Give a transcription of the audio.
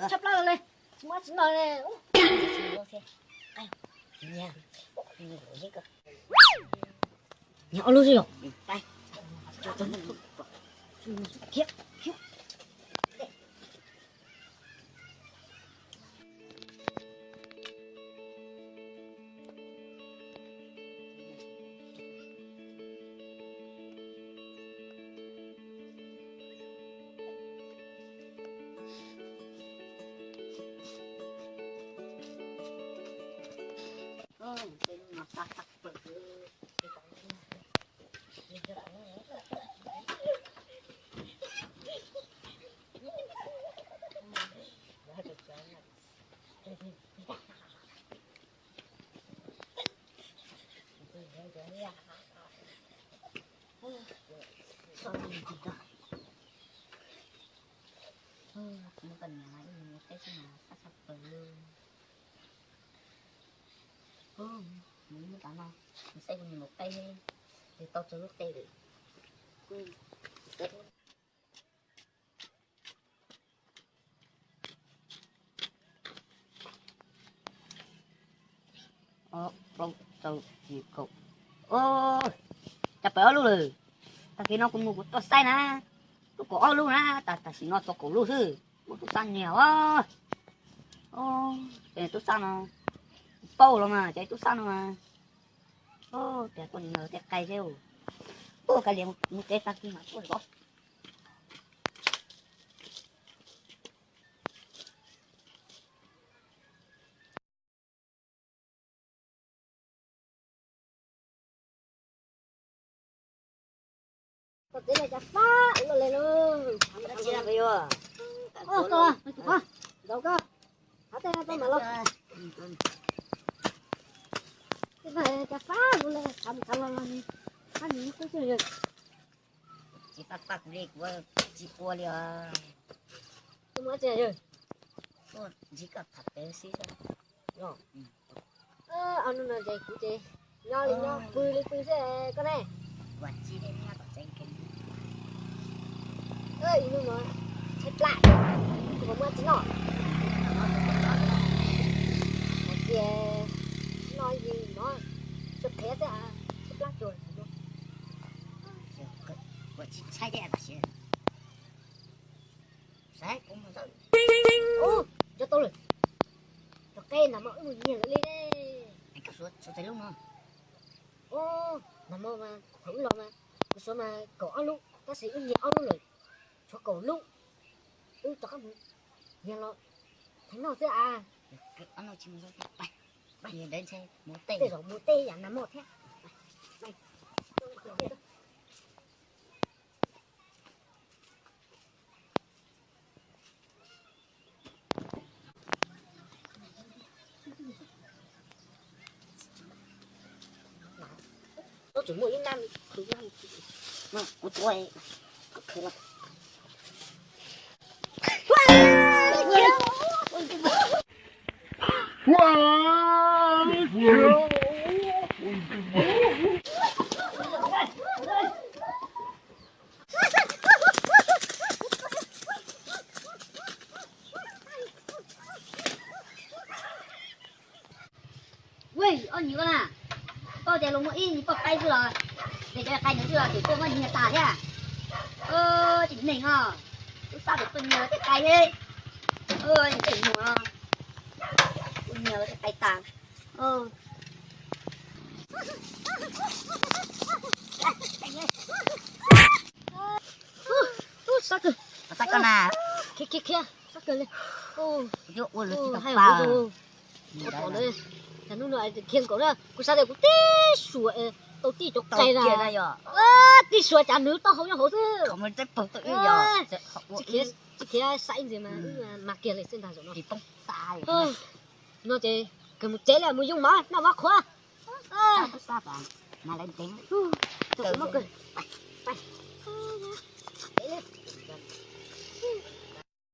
Tshaj plaub li, tsis muaj tsis no li. Nyiam ob lub xwb yom. Muab koj niam ib mus ua teb xwb mas sab sab plaws li. Mus ib mus tas no, mus saib kuv niam mus teb, tau txog lub teb lawm. Ob, plaub, rau, yim, kaum. Cas pawv ob lub lawm. Tag kis no kuv mus kuv tuaj saib na, lub kaum ob lub na, tam tam sim no txog kaum lub xwb. Muaj tub sab nyiag os. Ces tub sab no, paub los mas cov tub sab no mas. Tias tuaj nyiag tej qai thiab. Ua kav liam mus tsev tag kis mas tuaj zov. Koj txiv lawv cas fab loj li lauj. Ntau koj, hav tej no tau mam los. Cas fab kuv lawv hav mus hav los los, fab nws lub kub xwb yawg. Tsis fab fab kuv li kuv tsis ua li os. Tus muaj tsi yawg? Ntsib koj tham pem xwb. Ob hnub no ces kuv ces nyob li nyob pw li pw xwb koj ne. Ib hnub no tshaib plab, kuv muaj tsis noj. Hais tias no yus no tshaib plab thiab, tshaib plab cuag no. Kuv tsis tshaib thiab tam sim. Saib kuv mus tau. Ub, nco tau lawm. Cov qe nag hmo wb mus nyiag lawm li ne. Koj suav txais lub no. Ub, nag hmo mas thaum wb los mas kuv suav mas kaum ob lub, tab sis wb nyiag ob lub lawm, tshuav kaum lub. Wb rov qab mus nyiag los theej noj xwb as. Tej zaum mus tej yam nag hmo thiab. Kuv tuaj, kuv khwv los. Wej, ob nyiam koj na, koj tias luag muaj ib nyuag poj qaib xwb los, ces cov qaib ntawd xwb los ces koj muab nyiag tas thiab. Tsis neeg os, tub sab tus tuaj nyiag tej qaib thiab. Tej mus no, tuaj nyiag tej qaib tas. Sab kawg. Sab kawg na. Khiav khiav khiav, sab kawg li. Yuav ua lus tsis tau pa. Hnub no khiav nkaus na, kuv xav tias kuv tib suas Tau tij cov qe na yog. Tij suav cas nws taub hau nyob hauv xwb. Tsis khiav saib ntxiv mas mas kiag li xwb ntag zaum no. No ces kawg mus tsev li, mus yoo mov noj mov qhuav.